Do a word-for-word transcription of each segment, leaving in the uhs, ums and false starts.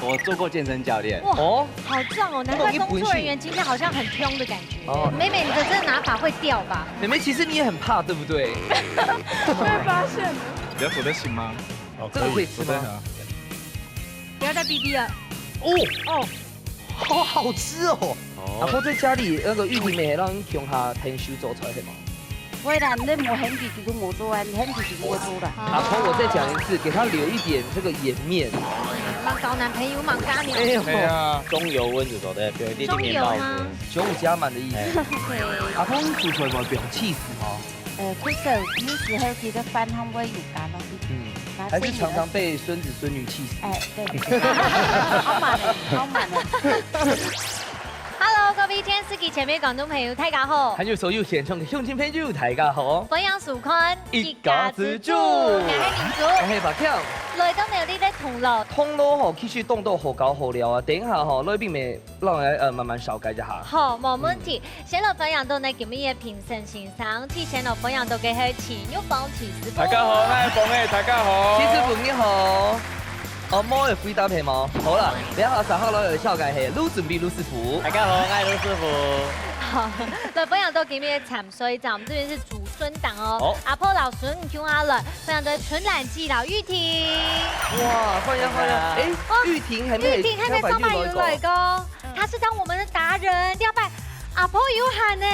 我做过健身教练。哇，哦，好壮哦！难怪工作人员今天好像很凶的感觉。哦，妹妹，你的这个拿法会掉吧？妹妹，其实你也很怕，对不对？被发现了。比较走得行吗？哦，这个可以吃吗？可以，我在想。不要再逼逼了。哦，哦，好好吃哦！哦。阿婆在家里那个玉婷妹让你用她甜手做菜的吗？ 會啦，你無興趣就無做啊，你興趣就無做啦。阿婆，我再讲一次，给她留一点这个颜面。蛮交男朋友，蛮交女朋友。哎呦，哎呀，中油温就做得，不要一点点爆油。中油吗？九五加满的意思。哎。OK。阿婆，你煮出来有没有起司吗？呃，不是，有時候佢个飯還會有加落去。嗯，還是常常被孙子孙女气死。哎，對。好滿欸，好滿欸。Hello，各位電視機前面觀眾朋友，大家好。還有所有現場的鄉親朋友，大家好。歡迎收看一家之煮。我係明珠。我係白強。來到苗栗个銅鑼。銅鑼吼，其實當多好搞好料啊。等一下吼，來賓們讓我來，呃，慢慢紹介一下。好，無問題。嗯。先來歡迎到呢今日个評審先生，首先來歡迎到个係徐玉芳徐師傅。大家好，我係鳳仔，大家好。徐師傅你好。 哦，無愛回答係無？好啦，這下續下來个紹介係盧準備盧師傅。大家好，我係盧師傅。好，來，歡迎到今日个參賽者，我們這邊是竹筍檔哦。好。阿婆摎孫，你共下來，歡迎到春蘭姐摎玉婷。哇，歡迎，歡迎。哎，哇，玉婷還沒，玉婷還沒上擺有來過。她是當我們的達人，了解阿婆有閒呢。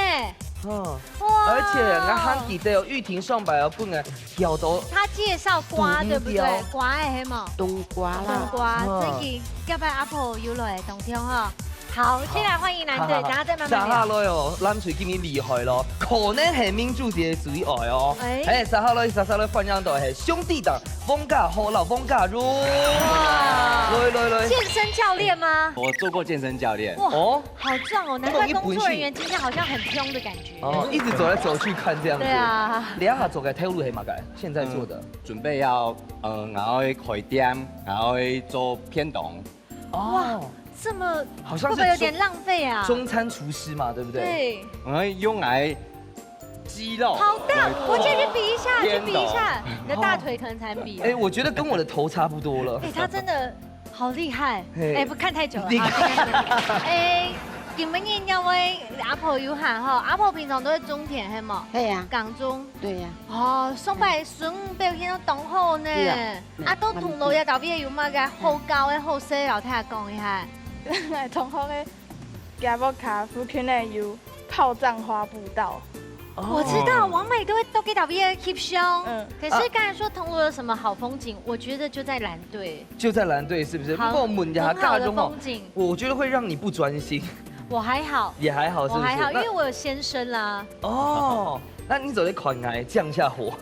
嗯。哇。而且𠊎還記得哦，玉婷上擺有分人挑到她介紹瓜，對不對？冬瓜。瓜个係無？冬瓜啦。冬瓜，嗯。真个，要不然阿婆有來當中哈。好，先來歡迎藍隊，好，好，好。等下再慢慢聊。續下來哦，藍隊今日厲害咯，可能係明珠姐最愛哦。哎。哎，續下來，續下來歡迎到係兄弟檔，王家豪摎王家如。哇。來，來，來。健身教練嗎？我做過健身教練。哇。哦。 好壯哦，難怪工作人員今天好像很凶的感覺。哦，一直走來走去看這樣子。對啊。你這下做个頭路係麼个？現在做的。嗯，準備要，嗯，然後開店，然後做便當。哦。哇，這麼，好像是會不會有點浪費啊？中，中餐廚師嘛，對不對？對。我們用來肌肉。好大，我進去比一下，去比一下，你的大腿可能才比。哎，我覺得跟我的頭差不多了。哎，他真的好厲害。嘿。哎，不，看太久了，你好，看太久了。哎，今晡日因為阿婆有閒吼，阿婆平常都會種田，係無？係啊。耕種。對啊。哦，上擺孫表現到當好呢。對啊。啊，到銅鑼這搭位有麼个好搞个好食，摎大家講一下。同學个 家屋下附近个有炮仗花步道。哦。我知道，網美都會到該搭位翕相。嗯。可是剛才說銅鑼有什麼好風景，我覺得就在藍隊。就在藍隊，是不是？好，不過我們家很好的風景。家中哦，我覺得會讓你不專心。我還好。也還好，是不是？我還好，那因為我有先生啦。哦，那你走在款來降一下火，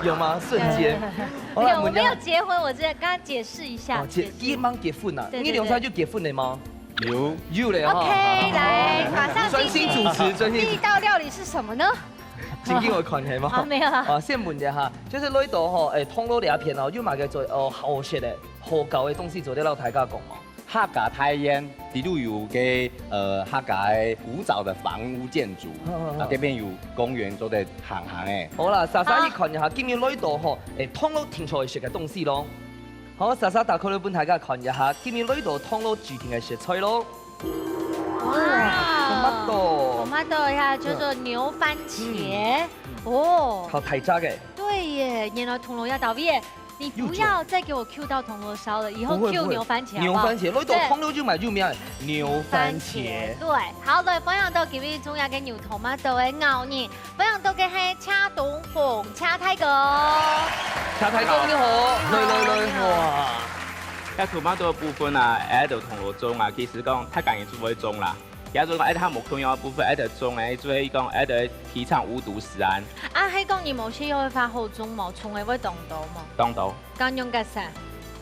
有嗎？瞬間。對。好啦，沒有，我們家我沒有結婚，我只是跟他解釋一下，哦，結，解釋。你們結婚啊？對，對，對。你兩儕就結婚了嗎？ 有。有了哈。OK，來，馬上進行。專心主持，專心。第一道料理是什麼呢？正經愛看係無？啊，沒有啦。啊，先問一下哈，就係來到吼，哎，銅鑼這片哦，有麼个做，哦，好食个、好搞个東西做得摎大家講無？客家大院，底肚有个，呃，客家个古早个房屋建築，嗯，嗯，嗯。啊，這片有公園做得行行欸。好啦，煞煞去看一下，今日來到吼，哎，銅鑼定著愛食个東西咯。 好，煞煞打開來分大家看一下，今日來到銅鑼指定个食材咯。哇，tomato。Tomato呀，叫做牛番茄。嗯。哦。好大隻个。對耶，原來銅鑼這搭位，你不要再給我cue到銅鑼燒了，以後cue牛番茄好不好？不會，不會。牛番茄，來到銅鑼就買就買牛番茄。對，好，來，歡迎到今日重要个牛tomato个咬你。 分享到个係車東紅車大哥。車大哥你好，來來來，你好。哇！該tomato个部分啊，愛到銅鑼種啊，其實講大家人就會種啦。也就講，愛佢無可用个部分，愛到種，哎，就係講，愛到提倡無毒食安。啊，係講你無食藥个話好種無？蟲仔會當多無？當多。 該用个啥？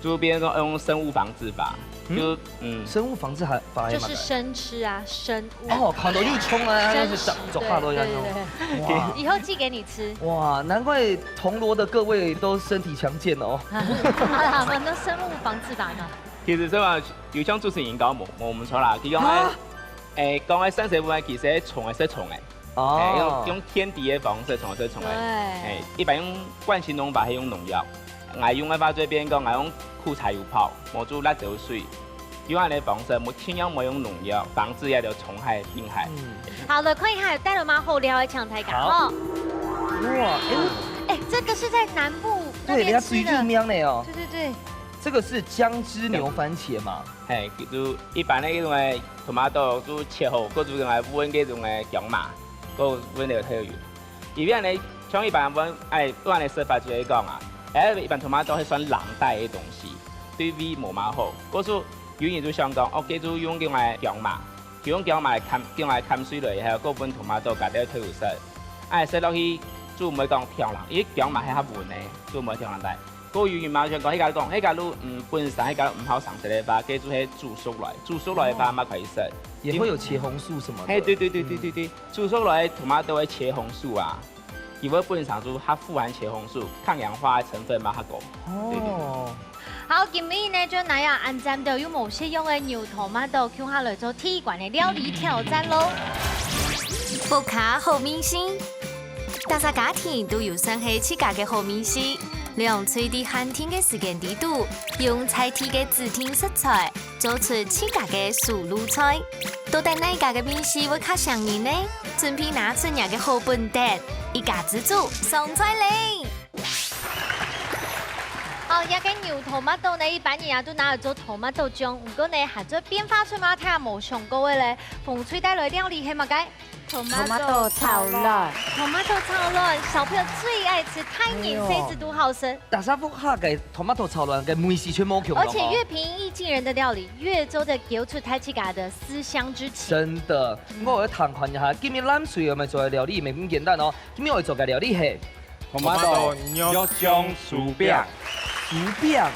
就變成說用生物防治法，嗯？就，嗯。生物防治法，法係麼个？就是生吃啊，生物。哦，看到就衝啊，生食，那是抓，抓到一樣哦。對，對，對，對。哇。以後寄給你吃。哇，難怪銅鑼的各位都身體強健哦。好啦，我們都生物防治法嘛。其實係嘛，有像主持人講，無，無，無錯啦，佢講，啊？哎，哎，講个生食物啊，其實蟲个食蟲个。 哦。哎，用，用天敵个方式，蟲食蟲个。對。哎，一般用慣性農法，還用農藥。，𠊎用个話就變講，𠊎用苦茶油泡，無煮辣椒水，用恁樣个方式，無盡量無用農藥，防止這兜蟲害、病害。好了，看一下，帶了嗎？好料的搶台港哈。哇，哎，哎，这个是在南部那边吃的。对，人家最有名的哦。对对对。这个是姜汁牛番茄嘛？嘿，就一般的那种的 tomato 就切好，過就用來搵該種个薑嫲，過搵个豆油。因為恁樣，像一般搵，哎，用恁樣食法就係講啊，哎，一般 tomato 係算冷帶个東西，對胃無麼好。故所有人就想講，哦，該就用用來薑嫲，用薑嫲來糝，用來糝水落以後，過搵 tomato 加兜豆油食，哎，食落去就毋會講忒冷，因為薑嫲係較溫个，就毋會忒冷帶。 過有人嘛想講，該个講，該个路，嗯，本身該个毋好生食个話，該就係煮熟來，煮熟來个話嘛可以食。也會有茄紅素什麼的。嘿，對對對對對對，煮熟來个 tomato 个茄紅素啊，佢會本身就較富含茄紅素，抗氧化个成分嘛較高。對對對。哦。好，今日呢就拿呀恁讚到有無食用个牛 tomato，共下來做第一關个料理挑戰咯。屋下好味緒。 逐儕家庭都有算係自家个好味緒，兩隊在限定个時間裡肚，用在地个指定食材，做出自家个手路菜。到底哪家个味緒會較餳人呢？準備拿出若个好本事，一家之煮上菜咧！哦，這个牛 tomato 呢，一般人啊都拿來做 tomato醬，毋過呢，還做變化出嘛，大家無想過个咧。紅隊帶來料理係麼个？ Tomato炒卵。 Tomato 炒卵，小朋友最愛吃，大人細子都好食。大家屋下个 tomato 炒卵个味緒全無共樣哦。而且越平易近人的料理，越做得勾出大自家的思鄉之情。真的，我有探看一下，今日藍隊有沒有做的料理，沒咁簡單哦。今日我做个料理係 tomato肉醬薯餅。薯餅，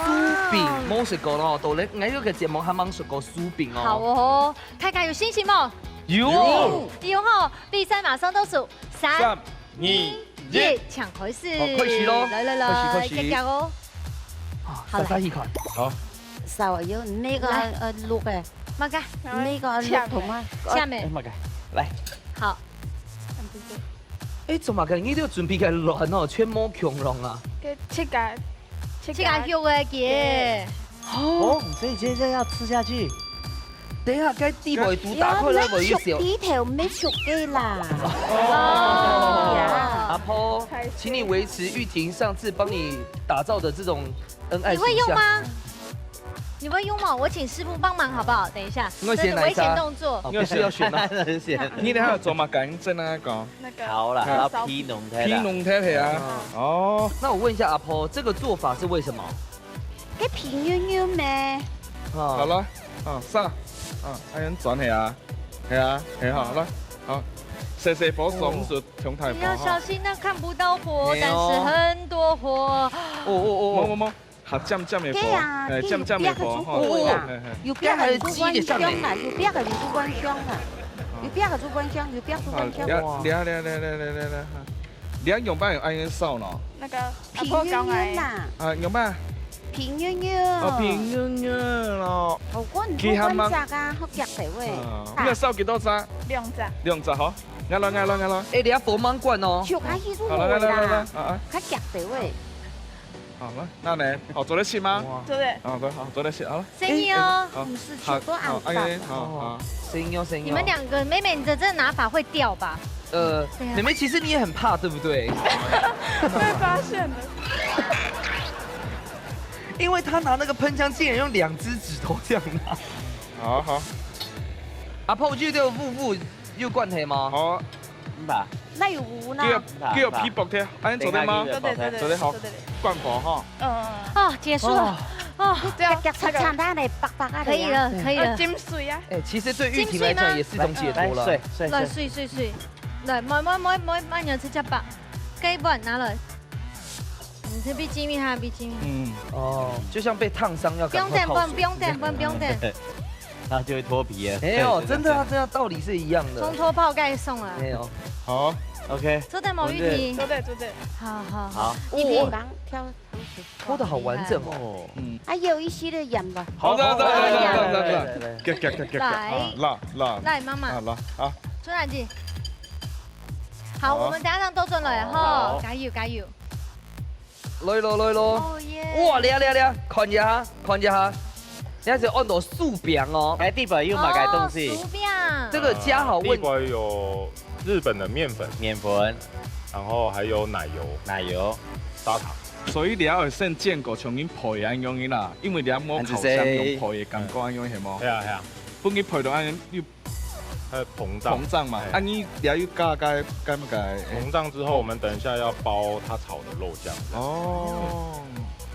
薯餅，無食過咯，到咧，𠊎有个節目還吂食過薯餅哦。好哦，大家有信心無？有。有吼，比賽馬上倒數，三、三、二、一，一，搶開始。好，開始咯來來來，開始開始加油哦。好，大家一看。好，少有那个來呃，look 哎，马哥，那个 look 同啊，下面哎，妈个，来，好，哎，做么个？你都準備个卵哦，全無共樣啊？个自家，自自家肉个姐。哦，所以现在要吃下去。等一下，該底背肚打開來，我有小。低頭沒熟个啦。哦呀，阿婆，请你维持玉婷上次帮你打造的这种恩爱你会用吗？你会用吗？我请师傅帮忙好不好？等一下，我先来一下这是危险动作。哦，不是要选吗？你等下做么个？你真的讲？那个好啦，对要皮农胎啦。皮农胎皮啊。哦，那我问一下阿婆，这个做法是为什么？个皮軟軟咩？啊好，了，啊，上，啊，哎，转系啊，系啊，系好了，好，細細火上就从大你要小火哈。心，那看不到火，哎呦但是很多火。哦哦哦冇冇冇，好尖尖个火，对啊，哎，尖尖个火哈。对啊嘿嘿有别个主管香啦，有别个主管香啦，有别个主管香，有别个主好，管香。了了了了了了了，你要用白用爱人烧喏。那个皮软軟啦，啊，用白？皮软软。哦，皮软软咯。好，我佢还蛮我扎啊，好夹个喂。啊，你要烧几多只？两只，两只吼。来咯，来咯，来咯。哎，你要佛芒罐哦。就开始入好了，来味来来来啦，，啊啊，还夹个喂。好了，那呢？好，做得吃吗？对不对？啊，对，好，做得吃，好了。生意哦，不是好，全部按好，哎，照。好好。声音哦，声音哦。你们两个妹妹，你的这个拿法会掉吧？呃，对啊妹妹，其实你也很怕，对不对？被发现了。因为他拿那个喷枪，竟然用两只指头这样拿。好好阿婆，我记得有vuvu有关系吗？好，嗯吧，那有无呢给？我给我皮薄贴，哎，做得吗？对对对对对，做得好做得对。灌火哈。嗯，哦，结束了。哦，这样夹夹夹夹，那白白啊，可以了，可以了。浸水啊，哎，其实对玉婷来讲也是一种解脱了。来，睡睡来，睡。水水水，来，慢慢慢慢慢慢吃吃吧，给碗拿来。你这比鸡米还比鸡米，嗯，哦，就像被烫伤要不用等，赶快泡水不用等，不用等，不用等，它就会脱皮了。没有，对真的啊，真的道理是一样的。从头泡盖送啊。没有，好， OK，做得吗，玉婷？做得做得。好好好。玉婷，刚挑脱的好完整哦。哦，嗯，还有一些的盐吧。好的，好的，好的，好的，好来的。来来，给给给给，来啊，辣辣来，妈妈啊，辣啊，出来姐。好，好我们等下让豆准来哈，好加油加油。來咯，來咯。哦耶！哇，來啊，來啊，來啊，看一下，看一下，這係安到薯餅哦。哎，底背有麼个東西？哦，薯餅。這個加好問，底背有日本的麵粉，麵粉，然後還有奶油、奶油、砂糖。所以你愛先煎過，像人焙个恁樣啦，因為你無烤箱用焙个感覺恁樣係無？係啊，係啊。分佢焙到恁樣，又膨脹。膨脹嘛，哎。啊，你也有加，加，加麼个？膨脹之後，我們等一下要包它炒的肉醬。哦，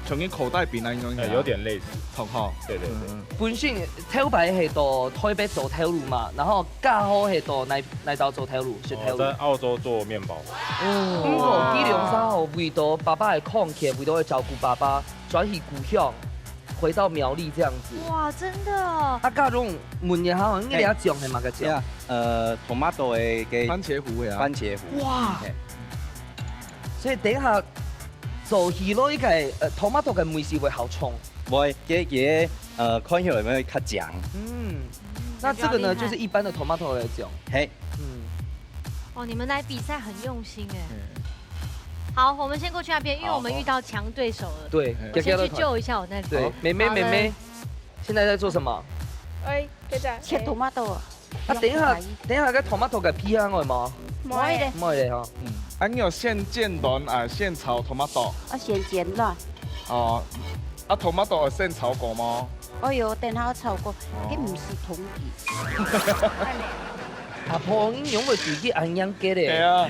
像个口袋餅恁樣。哎，有點類似。同好。對，對，對。嗯，嗯。本身頭擺係到台北做頭路嘛，然後嫁好係到哪，哪兜做頭路，食頭路。哦，在澳洲做麵包。哦，經過幾兩三號，為到爸爸个康健，為到愛照顧爸爸，轉去故鄉。 回到苗栗這樣子。哇，真的哦。啊，嘉榮問一下哦，你這醬係麼个醬？呀，呃，tomato个，个番茄糊个啊。番茄糊。哇。嘿。所以等一下做起來，應該，呃，tomato个味緒會較重。會，佢，佢，呃，看起來會較強。嗯，那這個呢，感覺要厲害。就是一般的tomato个醬。嘿。嗯。哦，你們來比賽很用心哎。嗯。 好，我們先過去那邊，因為我們遇到強對手了。好，好。對，我先去救一下我那邊。對，妹妹，好的。妹妹，現在在做什麼？哎，等一下，切tomato啊。啊，等一下，等一下，該tomato个皮還愛嗎？無愛咧。無愛咧吼。嗯，啊，你有先煎卵啊，先炒tomato？啊，先煎卵。哦，啊，tomato有先炒過嗎？哎喲，等下炒過，哦。該毋係同理。 阿婆，你仰會對佢恁樣个咧？係啊。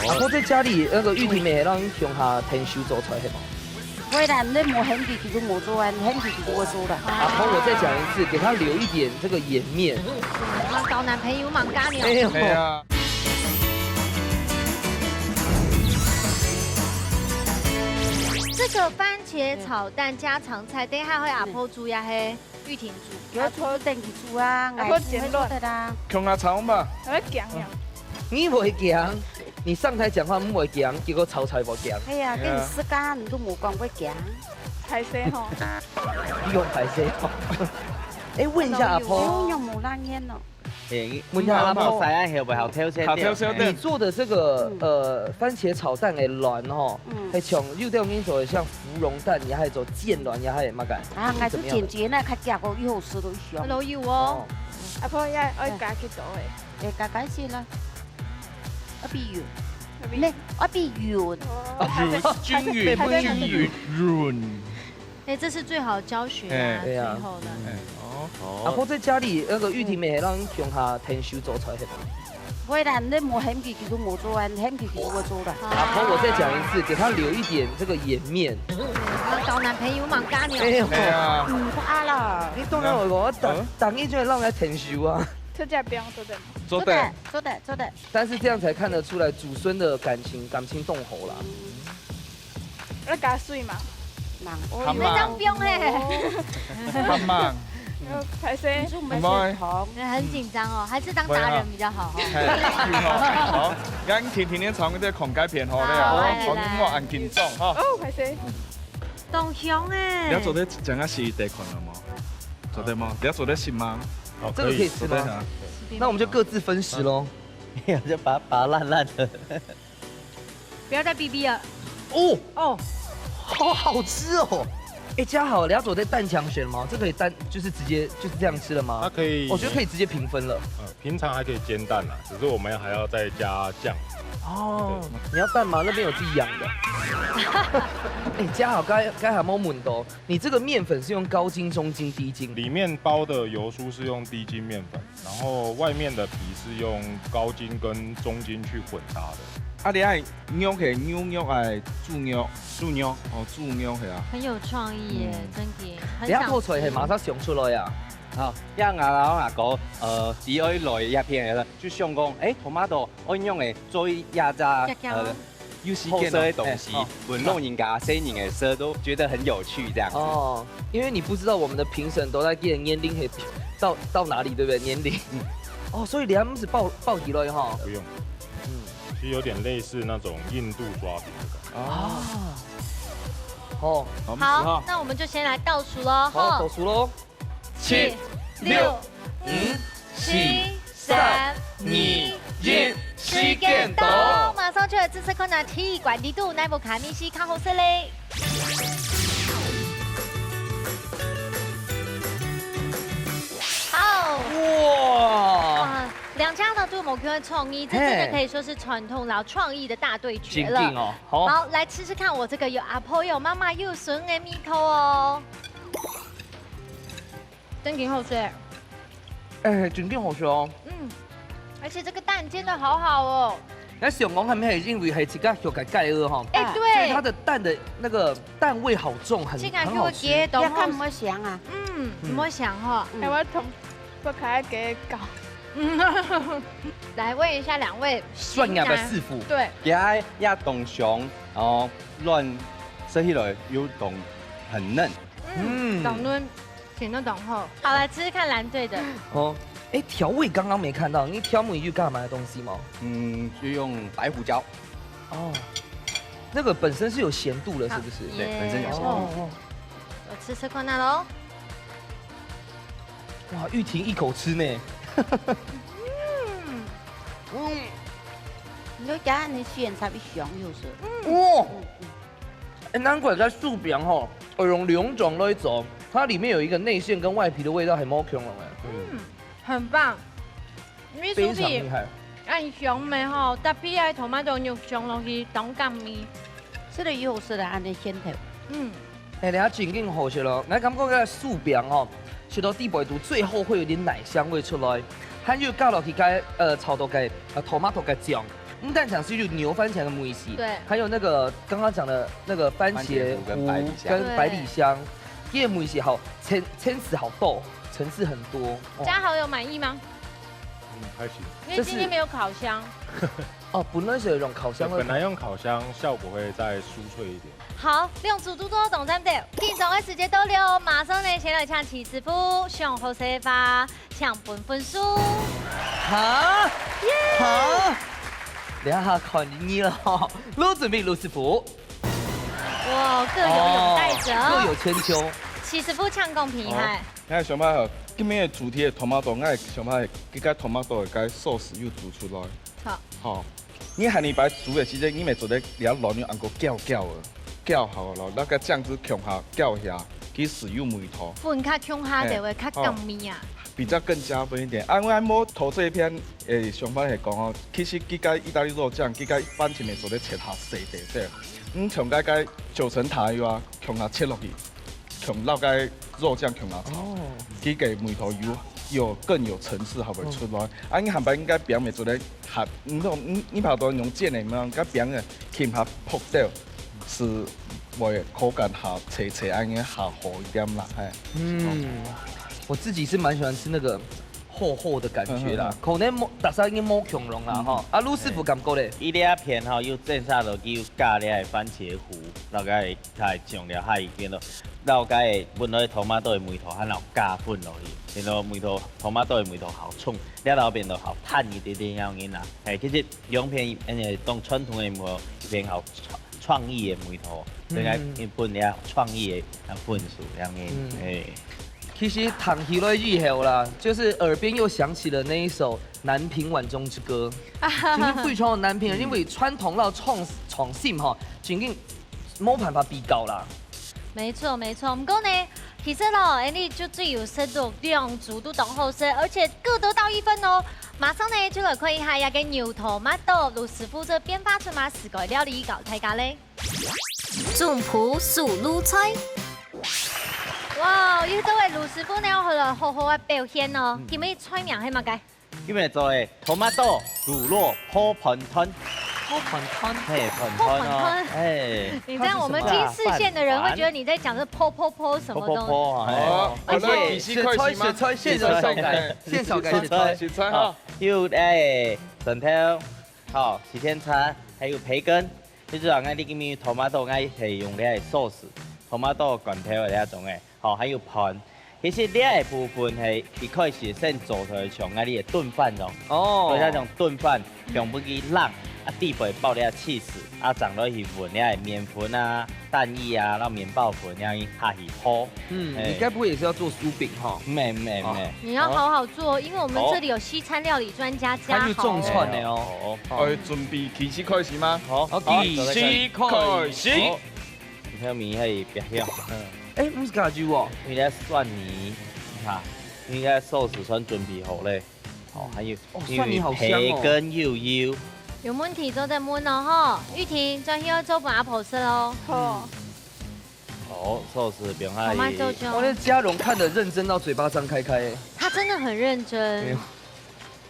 阿婆在家裡，那個玉婷妹讓你共下𢯭手做菜，係無？會啦，你無喊佢，佢就無做啊；你喊佢，佢就會做啦。阿婆，我再講一次，給她留一點這個顏面。嗯，交男朋友吂加了。哎喲。係啊。這個番茄炒蛋家常菜，等一下會阿婆煮呀嘿。 玉婷煮。佢愛做等佢煮啊，啊，𠊎煮乜做得啊。共下炒嘛。𠊎驚呀。你會驚？你上台講話毋會驚，結果炒菜會驚。哎呀，跟你食飯你都無講會驚。歹勢吼。你講歹勢吼。哎，問一下阿婆。有用無啦煙哦。哎，問一下阿婆。你好，你好，好，好，好，好，好，你做的這個，嗯。呃，番茄炒蛋个卵吼，嗯。係像有兜人做得像 芙蓉蛋，也還有煎卵，也還有麼个？啊，𠊎就煎煎啊，較遽个，以後食到香。都有哦。哦。阿婆，愛，愛加幾多个？哎，加加些啦。愛比勻。愛比勻。呢，愛比勻。哦。啊，勻，均勻，均勻。哎，這是最好的教學啊，哎。對啊。最後的。哎，哦。啊，或者家裡那個玉婷妹讓你共下𢯭手做菜，係無？ 會啦，你無喊佢，佢都無做啊；喊佢，佢都會做啦。阿婆，我再講一次，給她留一點這個顏面。嗯，交男朋友吂加了。哎喲。哎呀。嗯，不愛了。你當然有講，我打，嗯。打你就讓人家𢯭手啊。出家不用做的。做得。做得，做得，做得。但是這樣才看得出來祖孫的感情，感情當好啦。 愛加水嘛？吂。哦，還吂。你這樣不用嘿。還吂。呃，歹勢。你是毋係先糖？很緊張哦，還是當達人比較好哈。嘿，有吼。好，咱天天咧唱這个狂改編吼，好，好，來，來，來。好，你莫恁緊張哈。哦，歹勢。當香欸。你愛做得講下食看了無？做得無？你愛做得食嗎？好，這個可以吃嗎？可以。做得啊。那我們就各自分食咯。就把它拔爛爛的。 不要再逼逼了。哦，哦。好好吃哦。哎，嘉豪，你要做這蛋強選嗎？這可以單，就是直接就是這樣吃了嗎？它可以，我覺得可以直接平分了。呃，平常還可以煎蛋啦，只是我們還要再加醬。哦，對。你要蛋嗎？那邊有自己養的。哎，嘉豪，剛才，剛才還沒有問到，你這個麵粉是用高筋、中筋、低筋？裡面包的油酥是用低筋麵粉。 然後外面的皮是用高筋跟中筋去混搭的。啊，你愛肉係牛肉還係豬肉？豬肉。哦，豬肉係啊。很有創意耶，嗯。真的，很想吃。這道菜係馬上想出來啊。好，這下𠊎阿哥，呃，佢愛來這片个，就想講，欸，tomato，愛用个做一隻，呃， 有時間哦。好食个東西，欸，哦。分老人家、細人仔食都覺得很有趣這樣子。哦，因為你不知道我們的評審都在這個年齡，嘿，到，到哪裡，對不對？年齡。嗯。哦，所以你還不是報，報起來哈？不用。嗯。其實有點類似那種印度抓餅的感覺。哦。哦。好，好，那我們就先來倒數囉，好，吼。倒數囉。 七、六、五、四、三、二、一，時間到。馬上就來試試看啊，第一關裡肚哪一款味緒較好食咧。兩家都無共个創意，這真的可以說是傳統摎創意的大對決了。真緊哦，好。好，來吃吃看我這個有阿婆有媽媽有孫的味道哦。真緊好食。哎，真緊好食哦。嗯，而且這個蛋煎得好好哦。該想講係毋係因為係自家學个蓋餓吼？哎，對。所以它的蛋的那個蛋味好重，很，竟然給我噎到。很好吃。要看有沒有香啊？嗯，有沒有香哈？嗯。哎，我同 不可愛給搞。來問一下兩位專業的師傅。對。佢愛也當香，然後卵食起來又當很嫩。嗯，嗯。當嫩，甜得當好。好，來吃吃看藍隊的。哦，哎，調味剛剛沒看到，你調味有加麼个東西嗎？嗯，就用白胡椒。哦，那個本身是有鹹度的，是不是？好，對，本身有鹹度。哦，哦。我吃吃看那咯。 哇，玉婷一口吃呢。嗯，你就加恁仔細，你才會香，就是。哇，哎，難怪該酥餅吼，會用兩種來做，它裡面有一個內餡跟外皮的味道還無共樣哎。嗯，很棒。你酥餅非常厲害。恁香味吼，搭配該tomato肉醬落去，當甘味。食了以後食了恁仔仙頭。嗯。 哎，等下正經好食咯。𠊎感覺該酥餅吼，食到底背肚最後會有點奶香味出來，還有加落去該，呃，炒到該，呃，tomato个醬，毋單淨係有牛番茄的味緒，對。還有那個剛剛講的那個番茄糊跟百里香。番茄糊跟百里香，對。這個味緒好，層，層次好多，層次很多。哦。嘉豪有滿意嗎？嗯，還行。因為今天沒有烤箱。這是，哦，本來是有一種烤箱的。對，本來用烤箱效果會再酥脆一點。 好，兩組都做到當讚个，緊張个時節到了，馬上呢，先來請徐師傅上好勢話，請分分數。哈？耶！哈？等下看你了吼，有準備，盧師傅。哇，各有擁戴者哦。哦，各有千秋。徐師傅搶講厲害。哦，𠊎想法吼，今日个主題个tomato，𠊎想法係，這個tomato个sauce又煮出來。好。好。 你下二擺煮个時節，你乜做得這卵又恁樣攪攪个，攪好了，該個醬汁共下攪下，佢就有味道。混合共下就會較甘味啊。嘿，哦，比較更加分一點。啊，𠊎無頭這一片，誒，想法係講哦，其實這個義大利肉醬，這個番茄乜做得切下細塊細，嗯，像該個九層塔一樣，共下切落去。 共落該肉醬共下炒，哦。佢个味道有，有更有層次，還會出來。哦。啊，你下擺應該餅乜做得合，你用，你，你把它用煎个嘛，該餅个共下烰掉，係會口感較脆脆，恁樣較好一點啦，嘿。嗯，我自己是蠻喜歡吃那個厚厚的感覺啦，嗯，嗯，嗯。可能無，大家應該無共樣啦，嗯。吼。啊，盧師傅感覺咧？佢這一片吼，有煎下落去，有加這个番茄糊，大概 太重了，太緊了。摎該个本來tomato个味道，還摎加分落去，變到味道，tomato个味道較重，了後變到較淡一點點樣仔啦。嘿，其實兩片，嗯，當傳統个味道，一片較創，創意个味道，所以講，嗯。分了創意个，啊，分數，這樣仔，嗯。嘿。其實聽起來以後啦，就是耳邊又響起了那一首南屏晚鐘之歌。真的非常的難評，嗯。因為傳統摎創，創新吼，真的 無辦法比較啦。沒錯，沒錯。毋過呢，其實咯，恁樣就只有食到兩組都當好食，而且各得到一分哦。馬上呢，就來看一下這個牛tomato，盧師傅這變化出麼个料理教大家咧。總鋪手路菜。哇，有這位盧師傅呢，好好好好个表現哦。嗯。今日菜名係麼个？ 今日做个tomato滷肉烰飯團。烰飯團？嘿，飯團哦，烰飯團。嘿。你知道我們金視線的人會覺得你在講這烰烰烰什麼東西？烰烰烰啊，嘿。哦，哦，那而且其實開始嗎？食材，食材，現場紹介，現場紹介。食材，食材哈。好，有，哎，蒜頭，好，西甜菜，還有培根。最主要，𠊎這個tomato，𠊎係用這個sauce，tomato罐頭的那種的。 吼，還有飯。其實這个部分係一開始先做出來像𠊎俚个燉飯哦。哦。所以那種燉飯，用分佢冷，啊，底背包這cheese，啊，正落去搵這个麵粉啊、蛋液啊，摎麵包粉這樣下去烰。嗯，嘿。你該不會也是要做酥餅哈？沒，沒，哦。沒。你要好好做，因為我們這裡有西餐料理專家嘉豪。他又中餐了哦。哦。哦，準備起司開始嗎？好。好，起司開始。好。 你看米還別樣。嗯。哎，毋係加油哦。你个蒜泥，哈，你个sauce算準備好咧。哦，還有，哦，蒜泥好香哦。因為培根又幼。有問題做得問哦吼，玉婷，轉去愛做分阿婆食哦。好。哦，壽司不用阿姨。我們做就。哇，那嘉榮看得認真到嘴巴張開開欸。他真的很認真。沒有。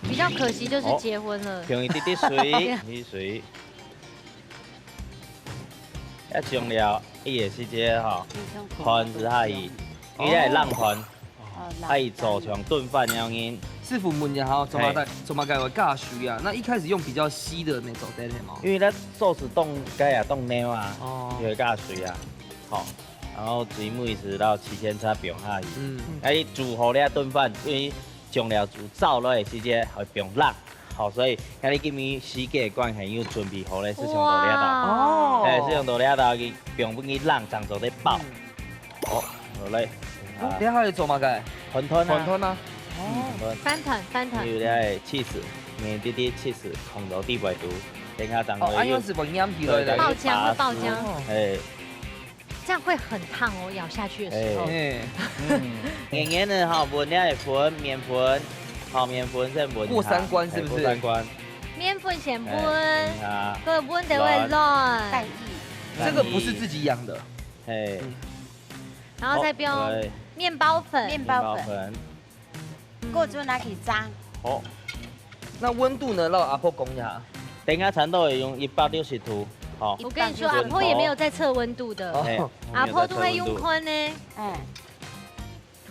比較可惜就是結婚了。哦，放一滴滴水，滴水。要醬料，伊也是這个吼，盤子下去，伊也冷盤。 哦，還有做像燉飯樣形。師傅問一下吼，做麼个，嘿。做麼个會加水啊？那一開始用比較稀的那種，對嗎？因為咱壽司凍該也凍尿啊，哦。就會加水啊。好，然後水每次到七千差放下去。嗯。哎，煮好了燉飯，因為醬料煮燥了的時間會放冷。好，所以今日今日時間關係，有準備好了，係上到這道。哇。哦。哎，係上到這道，佢放分佢冷，正做得包。嗯。 好，好嘞。哦，等下還有做麼个？雲吞啊。雲吞啊。哦，雲吞。翻團，翻團。有點cheese，面滴滴cheese，放到底背肚，等下正會有，哦，恁樣係會黏起來个。對，爆漿，會爆漿。哎。這樣會很燙哦，咬下去的時候。哎。哎。嗯，黏黏个吼，搵這个粉，麵粉，好，麵粉先搵一下。過三關是不是？哎，過三關。麵粉先搵，哎，等一下。過搵就會軟。軟。蛋液。這個不是自己養的。嘿。嗯。 然後再放好，來。麵包粉。麵包粉。麵包粉。過就拿去炸。好。那溫度呢？讓阿婆講一下。等一下差不多用一百六十度，好。我跟你說，一百六十度。阿婆也沒有在測溫度的。哦。嘿，阿婆都會用看呢。我沒有在測溫度。哎。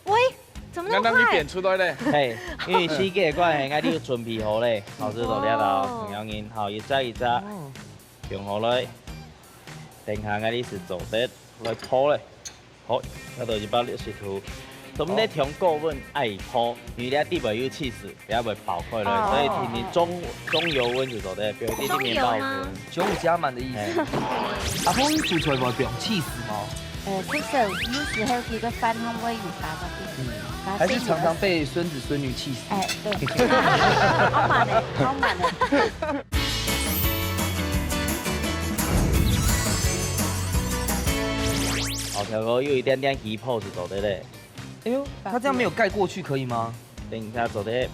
喂，怎麼那麼快？剛剛你點出來嘞。嘿，因為時間關係，𠊎都有準備好嘞。好，這就這啦，哦。兩人，好，一隻一隻，哦。放好來。等一下，𠊎這係做得來泡嘞。 好，這就一百六十度。做毋得忒高溫愛泡，因為這底背有cheese，等下會爆開來，哦。所以定定中，中油溫就做得，放一點點麵包粉。中油嗎？中油加滿的意思。哎。阿婆，你煮出來會放cheese嗎？呃，其實有時候這個飯湯會有加到一點，嗯，加少一點。還是常常被孫子孫女氣死。哎，對。好慢的，好慢的。 好，小哥有一點點起泡就做得嘞。哎呦，它這樣沒有蓋過去可以嗎？等一下做得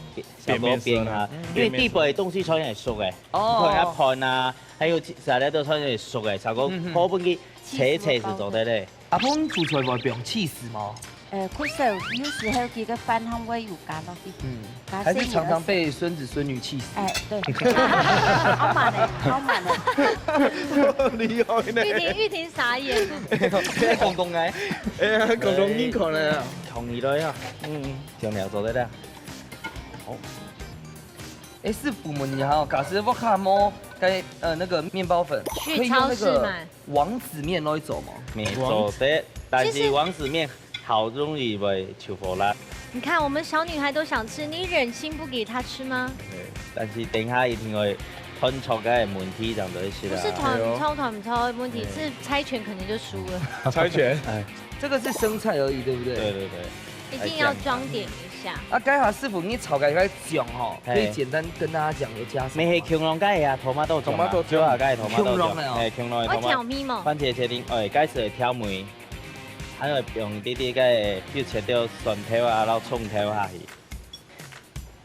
小哥變啊，變色了。嗯，因為底背的東西全係熟个，哦。你看那飯啊，還有其他的都全係熟个，小哥嗯哼。泡分佢切切就做得嘞。阿婆，你煮出來會放cheese嗎？ 呃，其實有時候這個飯湯會有加落去，嗯，加少一點。還是常常被孫子孫女氣死。哎，對。好慢的，好慢的。厲害呢。玉婷，玉婷傻眼。這廣東个。哎呀，廣東人可能啊。同意了呀。嗯，醬料做得了。好。哎，師傅問一下哦，假使屋下無該，呃，那個麵包粉，去可以用那個超市買。 王子麵來做嗎？沒做得，但是王子麵好容易會臭火辣。你看，我們小女孩都想吃，你忍心不給她吃嗎？對，但是等一下一定會團著个問題，這樣就係啦。不是團毋著，團毋著的問題，哎。是猜拳可能就輸了。猜拳？哎。這個是生菜而已，對不對？對，對，對。 一定要裝點一下。啊，該下師傅，你炒个該醬吼，嘿。可以簡單跟大家講有加什麼嗎？乜係香濃該个啊，tomato醬啊，tomato醬。主要該个tomato醬，香濃个哦。嘿，香濃个tomato。愛調味無？番茄切丁，哎，該係調味，還有用滴滴个，就切掉蒜頭啊，然後蔥頭下去。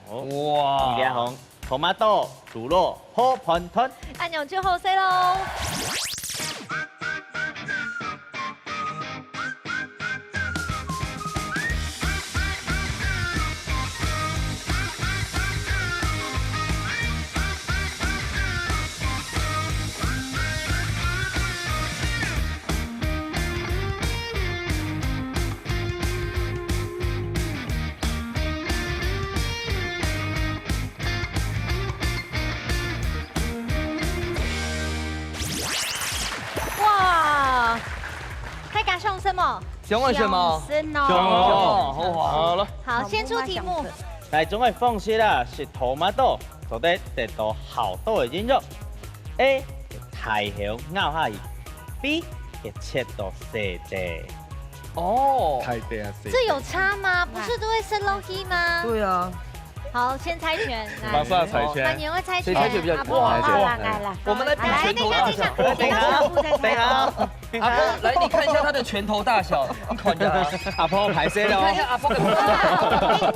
哦，哇。紅紅，tomato，豬肉，好飯團。恁樣就好勢囉。 哇，大家想什麼？想問什麼？想什麼？想哦。好啊。好了。好，先出題目。哪種个方式啊，食tomato做得得到好多个營養？A，大口咬下去；B，切到細塊。哦。大塊啊，細塊。這有差嗎？不是都會塞落去嗎？對啊。 好，先猜拳，來。馬上猜拳。那你會猜拳？誰猜拳比較，阿婆，哇，阿婆。來啦，來啦。我們來比拳頭大小。來，等一下，等一下，等一下。阿婆，來，你看一下他的拳頭大小，你看一下他。阿婆，歹勢了哦。你看一下阿婆的拳頭。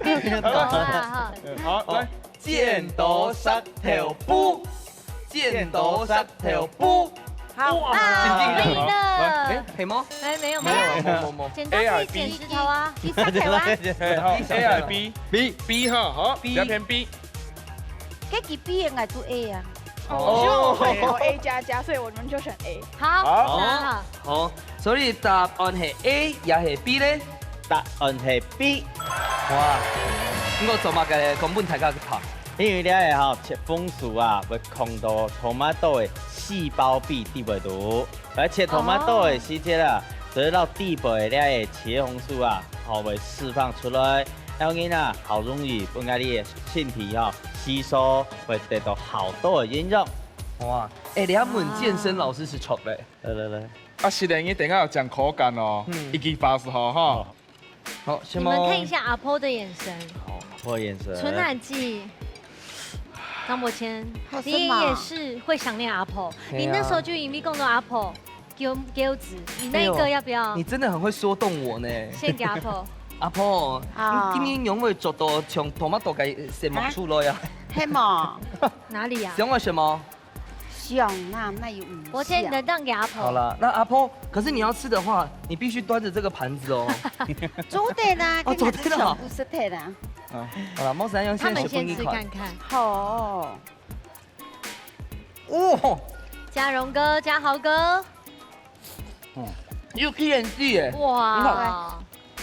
你有頭啦。好啦，哈。好，來。剪刀石頭布，剪刀石頭布。好，哇，啊，真緊張。可以了。來，欸，可以嗎？哎，沒有，沒有。沒有，沒有，沒有。剪刀可以剪石頭啊。你石頭啊。欸，好，A還是B？B。B哈，好，B。比較偏B。 該佢B應該就A啊。哦。就我們有A加加，所以我們就選A。好，好。好。好，所以答案係A也係B呢？答案係B。哇，毋過做麼个講分大家去拍？因為這个吼，切紅薯啊，會囥到tomato个細胞壁底背肚。來切tomato个時節啊，哦。就係摎底背个這个茄紅素啊，吼，會釋放出來。 當然啊，好容易分𠊎兜个身體吼，吸收會得到好多个營養。哇，欸，你要問健身老師係著咧。來來來。啊，是的，你等下有講口感哦，嗯。一記fast吼，哈。哦。好，先你們看一下阿婆的眼神。好，阿婆的眼神。純男記，張伯謙，好深啊。你也是會想念阿婆。嘿啊。你那時候就已經講到阿婆， 給我，給我指，你那一個要不要？哎呦，你真的很會說動我呢。獻給阿婆。阿婆，啊。你今日仰會著到像tomato个色目出來啊？啊？係無？哪裡啊？想要什麼？想啦，那有五項。伯謙，你的讓給阿婆。好了，那阿婆，可是你要吃的話，你必須端著這個盤子哦。做得啦，哦，做得啦。今日全部食忒啦。啊。好了，莫使用現在食分你看。他們先吃看看。好哦。 哦。嘉榮哥、嘉豪哥。嗯，又Q N G耶。哇。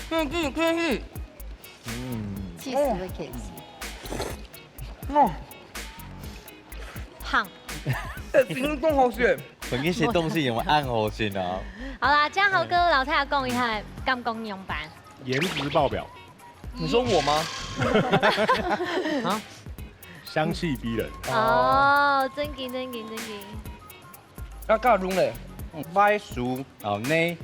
你看，Q N G，Q N G。嗯。氣死會Q N G。哦。胖。欸，真的當好食。本來食東西有恁好食啊。好啦，嘉豪哥，老太太講一下，感覺仰般？顏值爆表。你說我嗎？啊？香氣逼人。哦，正經，正經，正經。啊，嘉榮咧？歪薯，然後呢，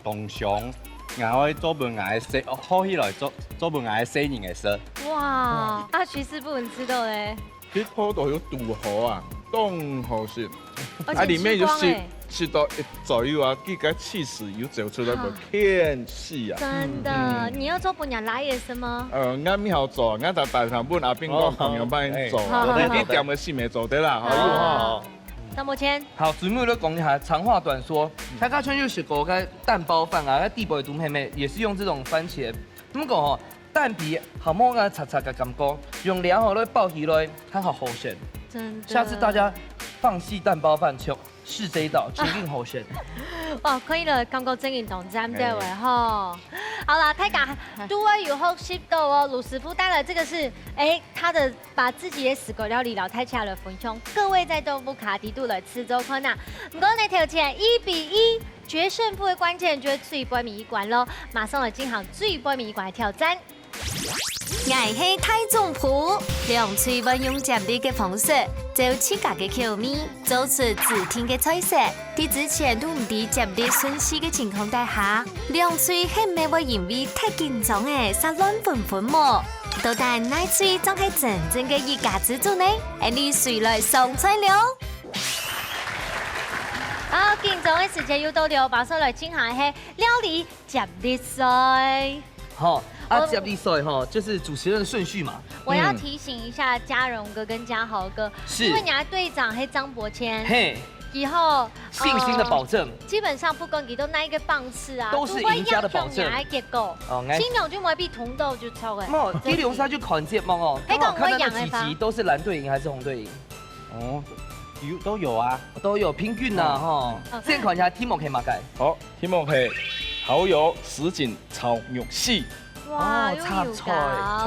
當香，然後做分𠊎个細，哦，好起來做，做分𠊎个細人个食。哇，啊，徐師傅，你吃到咧？ 佢頭都有堵好啊，當好食。而且啊，裡面有食，吃光欸。食到一左右啊，佢个氣勢又走出來个天氣啊。真的，嗯。你要做分人來也是嗎？呃，𠊎毋曉做，𠊎就單單問阿斌講，哦，朋友幫你做啊，好，好，好。一點个事沒做得啦，好，好，有哈。好。張伯謙。好，最尾來講一下，長話短說，大家全有食過个蛋包飯啊，那地博東妹妹也是用這種番茄，不過吼， 蛋皮好無个脆脆个感覺，用料吼來包起來，還好好食。真的。下次大家放棄蛋包飯，就試這一道，真經好食。哇，可以了，感覺真經當讚个欸吼。好啦，大家都會有學習到哦。盧師傅帶來這個是，欸，他的把自己的四國料理摎大家來分享，各位在這屋下底肚來試做看啊。毋過呢，頭前一比一，決勝負的關鍵就係最尾一關咯。馬上來進行最尾一關的挑戰。 𠊎係大總鋪，兩隊會用接力个方式，照自家个口味，做出指定个菜色。在之前都毋知接力順序个情況底下，兩隊係毋係會因為忒緊張而亂紛紛無？到底哪隊正係真正个一家之主呢？𫣆俚隨來上菜了。好，緊張个時間又到了，馬上來進行个係料理接力賽。 好，啊，我接力賽吼，就是主持人的順序嘛。我要提醒一下嘉榮哥跟嘉豪哥，嗯。是。因為你的隊長是張伯謙，嘿。以後，信心的保證。呃，基本上不管佢到哪一個棒次啊，都是贏家的保證。都會影響你的結果。哦，應該。盡量就莫比同道就錯了。無，第六賽就看節目哦，那講我贏的話。剛好看到那幾集都是藍隊贏還是紅隊贏？哦，有，都有啊。都有，平均啦，哦。吼。哦。先看一下題目係麼个。好，題目係蠔油什錦炒肉絲。 哇，哦，又有搞。插菜。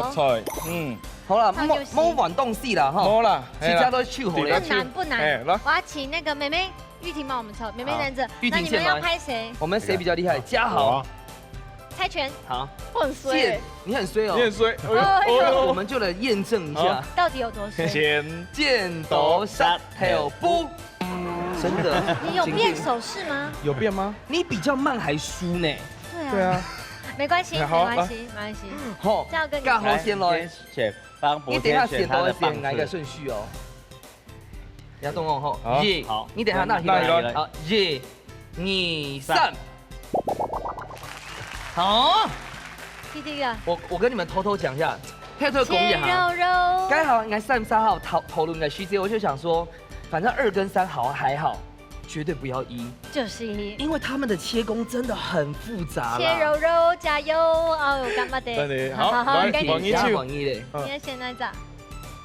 插菜，嗯。好啦，莫，莫換東西啦，吼。無啦，其他都係手好咧。係啦。不難，不難。哎，來。我要請那個妹妹，玉婷幫我們抽。妹妹在這。好，玉婷先來。那你們要拍誰？我們誰比較厲害？嘉豪。我啊。猜拳。好。我很衰欸。劍，你很衰哦。你很衰。哎呦，哦，哎呦。那我們就來驗證一下。好。到底有多衰？剪。剪刀石頭布。 真的。你有變手勢嗎？有變嗎？你比較慢還輸呢。對啊。對啊。沒關係，哎，好，沒關係，來。沒關係。好，嘉豪哥，你。嘉豪先來。來，先選，幫伯謙選他的棒次。你等一下選到的是哪一個順序哦？亞東哦，吼。好。耶，好。你等一下拿起來。拿起來。好，耶。二、三。好，弟弟啊，我我跟你们偷偷讲一下，偷偷讲一下哈。切肉肉。刚好，你看三十三号讨讨论的时间，我就想说，反正二跟三好像还好，绝对不要一，就是一。因为他们的切工真的很复杂啦。切肉肉，加油！哦，干嘛的？真的好，好好，来你赶紧王一讲。加九王一嘞。嗯你要选哪一张？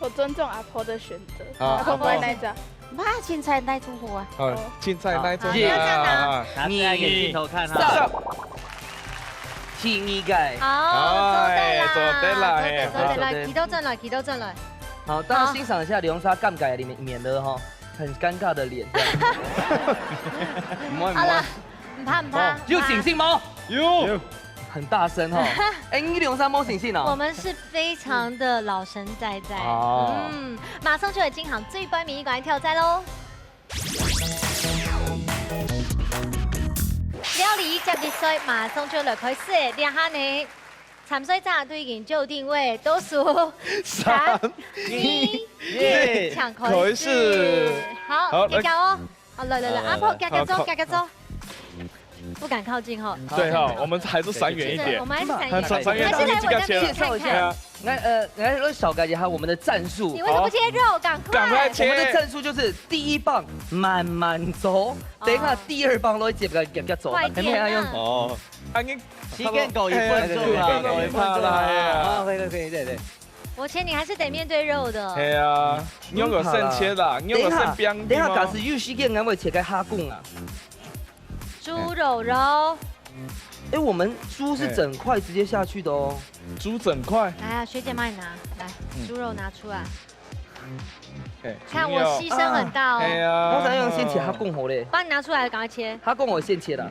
我尊重阿婆的选择。好阿婆阿婆哪一张？我凊彩哪一种好啊？好，凊彩哪一种好你要这样拿。啊？拿出来给镜头看哈。三、第二个。好，做得啦，哎做得啦嘿做得做得啦，好起倒轉來，起倒轉來。好，大家欣赏一下李荣莎尷尬的面，免得哈很尴尬的脸这样。好啦，毋怕毋怕哦，，有信心吗？有，很大声哈。哎，你李荣莎没信心我哦？們是非常的老神在在。哦嗯，馬上就有金行最班名一關挑戰嘍。料理接力賽馬上就來開始，這下呢，參賽者都已經就定位，倒數三、二、一，請開始。好，好你搞哦。好，來來來，來阿婆，加加走，好加加走。不敢靠近哈。对哈，我们还是闪远一点我。們還是閃遠一點。很閃遠一點但是來我這邊看对看。啊，来，呃，来，我小改一下我们的战术你。為什麼不切肉？趕快！趕快切我们的战术就是第一棒慢慢走，等一下第二棒都会接个夹夹走，快点啊还没有用。哦，啊你時間夠一分鐘啦，夠一分鐘啦。啦。哦，可以可以可以，对对。我切，你還是得面對肉的。系啊，你有个先切啦，你有个先等一下，边等一下，假使有时间，俺会切个虾公啊。豬肉肉，哎，我们猪是整块直接下去的哦。猪整块，來啊，學姐幫你拿，來，嗯豬肉拿出來，哎看我犧牲很大哦。哎呀，我想要先切虾公好嘞，幫你拿出來，趕快切。蝦公我先切啦。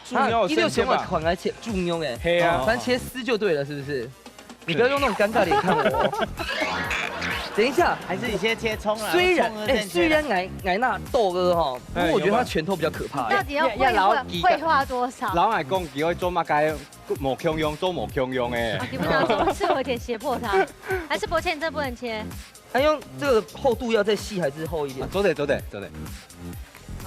猪肉先切吧。款来切猪肉哎，嘿啊咱切丝就对了，是不是？你不要用那种尴尬脸看我。等一下，還是你先切蔥啦。虽然哎，蔥先切虽然矮矮那豆哥哈，不过我觉得他拳头比较可怕。到底要要要老繪畫繪畫多少？老矮講，佢可以做麼个無共樣，做無共樣誒。啊，你不拿出，是我有點脅迫他，還是伯謙你這不能切？哎，用这个厚度要再细还是厚一点？做得做得做得。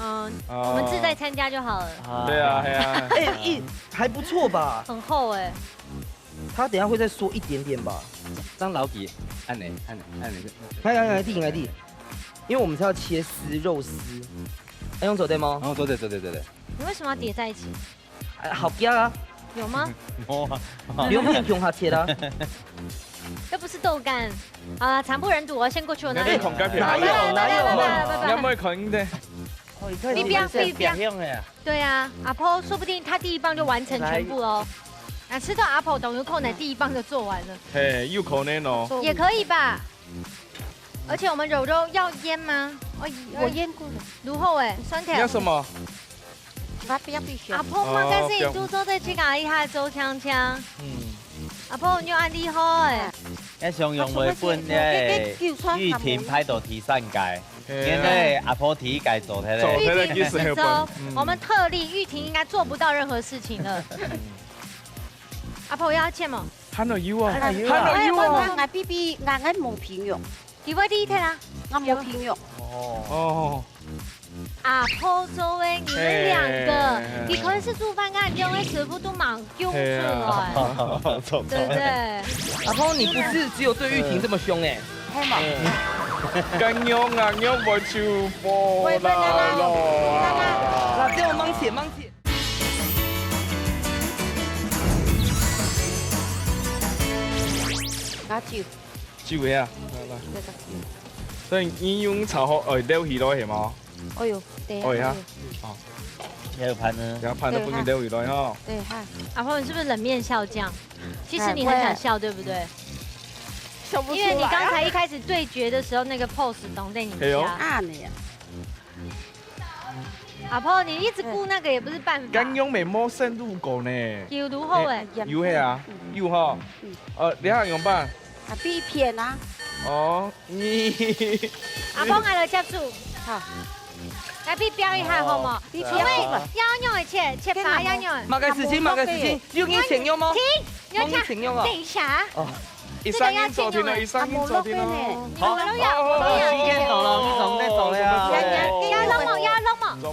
嗯，哦我們志在參加就好了。对啊，系啊，哎，一还不错吧？很厚哎，他等一下会再縮一点点吧？張老弟，按呢按呢按呢。来来来，弟来弟，因为我们是要切丝肉丝，哎，用手对吗？哦，做得做得做得。你為什麼要疊在一起？哎，好夾啊，有嗎？哦，不用用用它切啦。又不是豆干。好了，慘不忍睹，我要先過去，我拿你可以同該片哪有哪有拜拜拜拜拜拜你可以同佢。你不要，你不要。用哎呀。對啊，阿婆說不定她第一棒就完成全部哦。啊，吃到阿婆都有可能第一棒就做完了，嘿，有可能哦。也可以吧？而且我們肉肉要醃嗎？哦，我醃過了，如何哎，酸甜。你要什麼？我不要必須阿。婆嘛，但是你都做得去搞一下周香香。嗯，阿婆，你有恁厲害哎。一想用會分咧，玉婷排到第三屆，因為阿婆第一屆做忒咧。做忒咧，其實玉婷是說，我們特例，玉婷應該做不到任何事情了。阿婆要切嗎？還有油啊，哎還有油啊。我我比比，俺俺無朋友，你會第一天啊？俺無朋友。哦，阿婆做的，你們兩個哎，你可以是煮飯，跟你用的食物都蠻用出來，對不對？阿婆，你不是只有對玉婷這麼兇哎，係嘛？咁樣啊，樣會出火啦咯啊！辣椒芒切芒切。拿酒，酒个啊，這個酒。所以你用炒好，哎，撈起來係嘛？哎呦，對。哎呀，還有盤呢？然後盤都分佢撈起來哈。對哈。阿婆，你是不是冷面笑匠？其實你很想笑，對不對？笑不出因為你剛來啊。才一開始對決的時候，那個pose當得人哎呦笑。啊你啊，阿婆，你一直顧那個也不是辦法。咁樣咪無深入過呢？有如何哎？有係啊，有哈。呃，你還用吧？啊，比片啊，哦，你阿婆，𠊎來接住。好，來比表一下好無？比因為片好了。要用的切，切法要用的。麼个事情，麼个事情，有你請用嗎？停，你要講。你請用啊？等一下，哦，一三一做定了，一三一做定了。你們都要，好都要。時間到了，你總得走了呀。壓攏無，壓攏無。走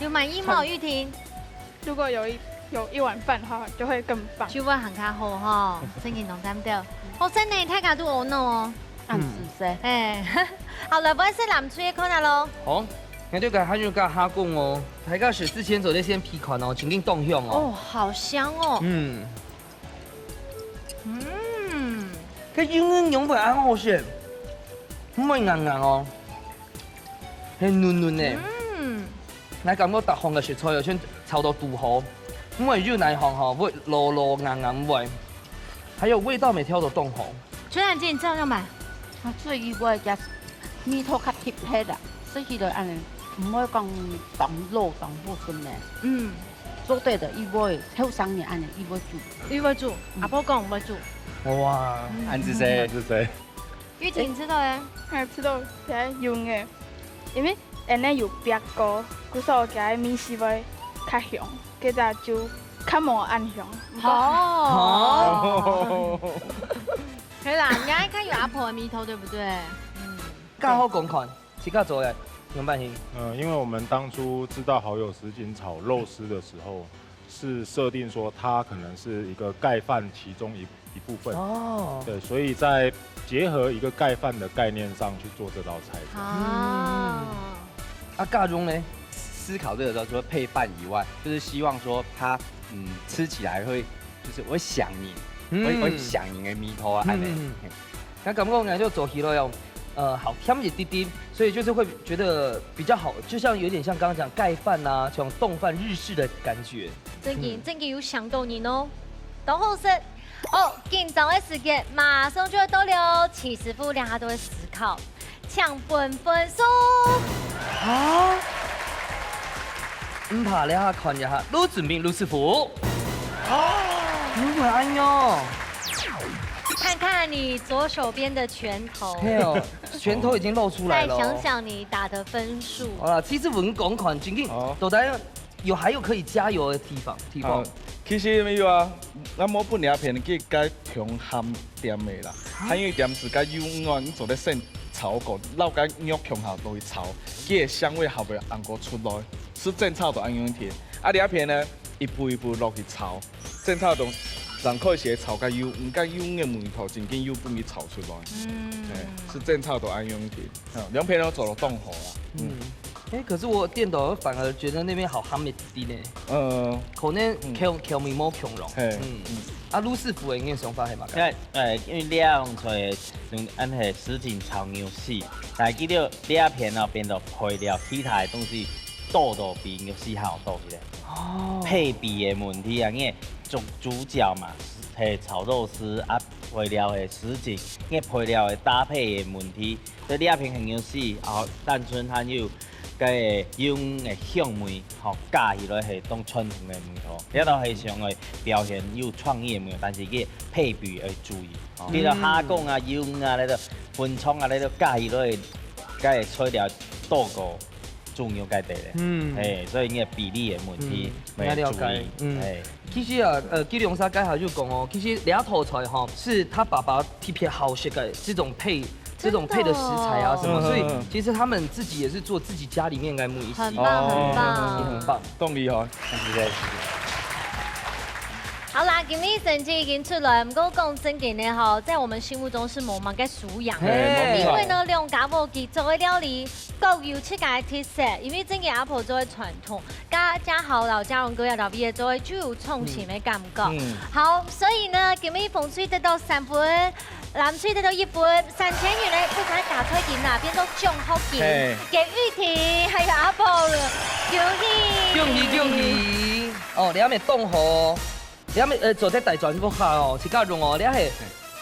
有滿意無，玉婷？如果有一，有一碗飯的話，就會更棒。就會還較好吼，真經當讚到。好食呢，大家都有喏。恁仔細。哎，好了，𠊎食藍隊个看下咯。好，𠊎就該還有該蝦公哦，大家食之前做得先鼻看哦，真經當香哦。哦，好香哦。嗯。嗯。該油煙仰會恁好食？毋會硬硬哦，係嫩嫩个。嗯。𠊎感覺逐項个食材哦，全炒到堵好，毋會有哪項吼會老老硬硬，毋會，還有味道乜調到當好。 雖然這你照樣買。啊，最意外个味道較特別啦，食起來恁呢，毋會講當老當好食呢。嗯。做得个，意外，後生人恁呢，意外煮。意外煮，嗯。阿婆講毋會煮。哇，嗯。恁仔細。恁仔細。玉婷食到咧？哎，食到，食到油个，因為恁呢有煏過，故所佢个味緒會較香，該隻就較無恁香。毋過哦。哦。係啦，你還看有阿婆个味道，對不對？嗯。較好講看，自家做个，仰般形？呃，因為我們當初知道好友什錦炒肉絲的時候，是設定說它可能是一個蓋飯其中一，一部分。哦。對，所以在結合一個蓋飯的概念上去做這道菜。啊。嗯。啊，家榮呢？思考這個時候，除了配飯以外，就是希望說它，嗯，吃起來會，就是會想你，嗯。會，會想你的味道啊，嗯，恁呢。嗯，嗯。嘿。 該感覺𠊎就做起來哦，呃，好甜一滴滴，所以就是會覺得比較好，就像有點像剛剛講蓋飯啊，像凍飯日式的感覺。真經，嗯。真經有想到你哦，當好食。哦，緊張个時間馬上就會到了，徐師傅這下都會思考，請分分數。啊？毋怕，這下看一下，盧子明盧師傅。啊，如何恁樣？ 看看你左手邊的拳頭。係哦，拳頭已經露出來了哦。再想想你打的分數。好啦，其實𠊎講看，真經，哦。到底有，還有可以加油的地方，地方。啊，其實沒有啊，𠊎無分這片，佢該共下點个啦。啊？還有一點係該油哦，你做得先炒過，摎該肉共下落去炒，佢个香味還會恁樣出來，係正炒到恁樣个。啊，這片呢，一步一步落去炒。 正炒到，正開始炒該油，毋過油个味道真經又分佢炒出來。嗯。哎，係正炒到恁樣个，嗯，兩片都做到當好啊。嗯。哎，可是我顛倒反而覺得那邊好鹹一點呢。呃，可能，嗯。口，口味無共樣。嘿，嗯。嗯。啊，盧師傅个想法係麼个？因為，呃，因為這樣菜，嗯，恁係什錦炒肉絲，但係佢這片哦，變到配料，其他个東西多到比肉絲還要多一點。 哦。配比个問題啊，因為主，主角嘛，係炒肉絲啊，配料係什錦，因為配料个搭配个問題，所以這片很有趣，然後單純還有該个用个香味，吼，加起來係當傳統个味道，這道係想愛表現有創意个味道，但是佢配比愛注意，吼，嗯。比如蝦公啊、油啊，該个粉腸啊，該个加起來，該个材料多過 豬肉該兜咧。嗯。嘿，所以你个比例个問題，嗯，愛注意。了解，嗯。嘿。其實啊，呃，吉良社該下就講哦，其實這道菜吼，是他爸爸特別好食个這種配，這種配的食材啊什麼，真的。所以其實他們自己也是做自己家裡面的美食。很棒，很棒。哦。也很棒。當厲害。謝謝。好啦，今日成績已經出來，毋過講真經个吼，在我們心目中是無麼个輸贏。嘿，無錯。因為呢，兩家伙佢做个料理 各有自家个特色，因為真經阿婆做个傳統，該家豪摎家榮哥也特別做个就有創新个感覺。嗯。嗯。好，所以呢，今日紅隊得到三分，藍隊得到一分，三千元个分攤加菜金啦，變做獎學金，嘿。給玉婷還有阿寶了，恭喜！恭喜恭喜！哦，你還沒動吼，你還沒，呃，坐在台轉屋下哦，自家用哦，你還係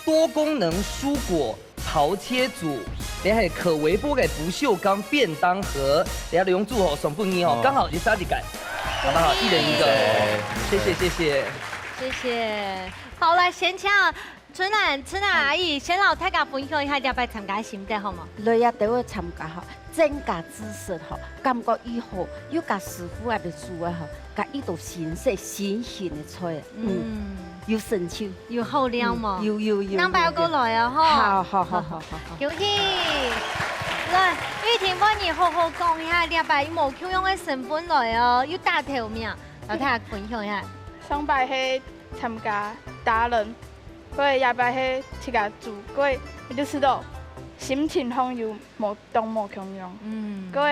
多功能蔬果 刨切組，這係可微波个不鏽鋼便當盒，這下兩組吼送分你哦，哦。剛好一儕一個，好不好？一人一個。謝謝，謝謝。謝謝。好，來，先請春蘭、春蘭阿姨，先摎大家分享一下這擺參加个心得，好無？來啊，這位參加吼，增加知識吼，感覺以後又佮師傅啊來煮啊吼，佮一道新色新型个菜，嗯，嗯。有成就。 有好料無？嗯，有，有，有，人擺過來哦，吼。有，有。好，好，好，好，好，好。恭喜！來，玉婷幫你好好講一下，這擺有無共樣个身份來哦，有打頭名，摎大家分享一下。上擺係參加達人，過這擺係自家煮，過就知道心情好有無當無共樣。嗯。過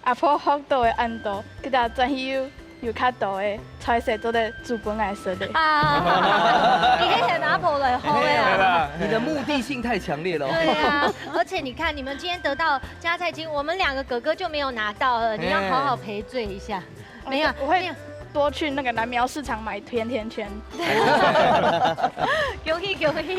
阿婆學到个恁多，佢兜轉去又有較多个菜色做得煮分𠊎食个。啊，你可以喊阿婆來學个啊。你的目的性太強烈了。對啊，而且你看，你們今天得到加菜金，我們兩個哥哥就沒有拿到了，你要好好賠罪一下。沒有，我會沒有。多去那個南苗市場買甜甜圈。恭喜恭喜！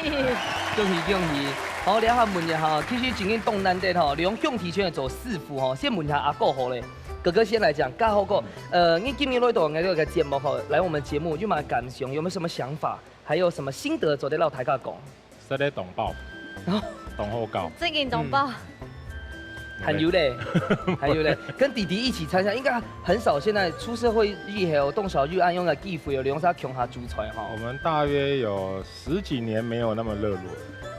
恭喜恭喜！好，這下問一下，其實真經當難得吼，兩兄弟全做師傅吼，先問一下阿哥好咧。哥哥先來講，家豪哥，呃，你今日來到𠊎這個節目吼，來我們節目有麼个感想，有沒有什麼想法，還有什麼心得做得摎大家講？食个當飽，當好搞。正經當飽。還有咧，還有咧，跟弟弟一起參加，應該很少。現在出社會以後，當少有恁樣个機會，有兩儕共下煮菜哈。我們大約有十幾年沒有那麼熱絡了。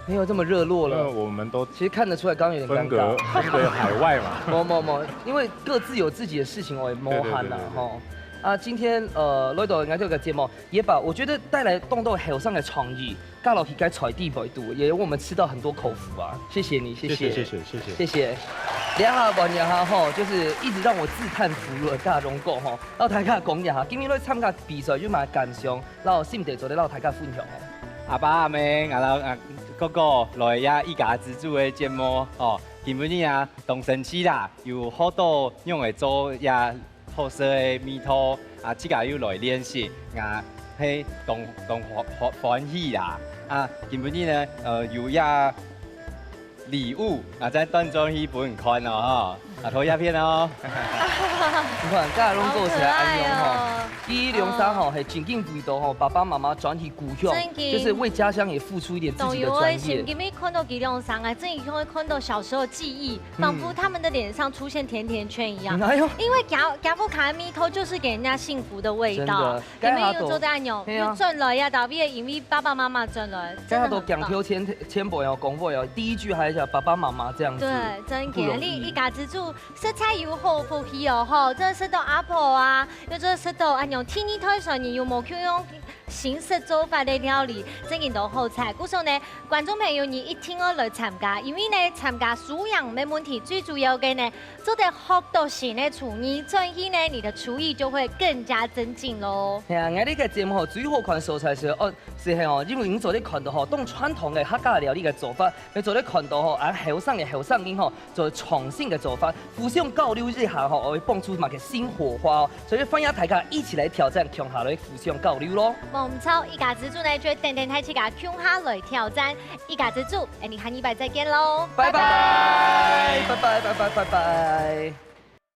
沒有這麼熱絡了。因為我們都其實看得出來，剛剛有點尷尬。分隔，分隔海外嘛。沒，沒，沒，因為各自有自己的事情哦，也無閒啦，對，對，對，對。吼。啊，今天，呃，來到𠊎這個節目，也把我覺得帶來當多後生个創意，加落去該菜裡背肚，也有我們吃到很多口福啊。謝謝你，謝謝。謝謝，謝謝，謝謝。謝謝。這下問一下吼，就是一直讓我自嘆弗如的大榮哥吼，摎大家講一下，今日來參加比賽有麼个感想，摎心得做得摎大家分享个。阿爸阿姆，𠊎摎，啊，哥哥來這一家之煮个節目，哦，今晡日啊，當生趣啦，有學到仰會做這好食个味道，啊，自家又來練習，啊，係當，當歡，歡，歡喜啦。啊，今晡日呢，呃，有這禮物，啊，再轉轉去分你看哦，吼。啊，頭一片哦。你看，大家攏過起來恁樣吼。好可愛哦。第一兩三吼，哦。係真經為到吼，爸爸媽媽轉去故鄉，正經。就是為家鄉也付出一點自己的專業。當有愛心，今日看到佢兩儕啊，正經會看到小時候的記憶， 仿佛他們的臉上出現甜甜圈一樣。嗯。哎喲。因為家，家父家个味道就是給人家幸福的味道。真的。你們有做得恁樣，該下都，係啊。有轉來呀，特別因為爸爸媽媽轉來，該下都真的很棒。講究前，前輩哦，講話哦，第一句還講爸爸媽媽這樣子，對，真的，不容易。你一家之煮，實在有好福氣哦，吼，這食到阿婆啊，又做食到恁樣，第二代孫兒有無共樣 新式做法个料理，正經都好食。故所呢，觀眾朋友你一定愛來參加，因為呢，參加輸贏無問題，最主要个呢，做得學到新个廚藝，轉去呢，你的廚藝就會更加精進咯。係啊，𠊎這個節目吼，最好看所在係，哦，係係哦，因為你做得看到吼，當傳統个客家料理个做法，你做得看到吼，啊，後生个後生人吼， 做創新个做法，互相交流一下吼，會蹦出麼个新火花哦。所以歡迎大家一起來挑戰，共下來互相交流咯。無毋著，一家之煮呢，就會等等大家共下來挑戰。一家之煮，𠊎等下禮拜再見咯，拜拜，拜拜，拜拜，拜拜。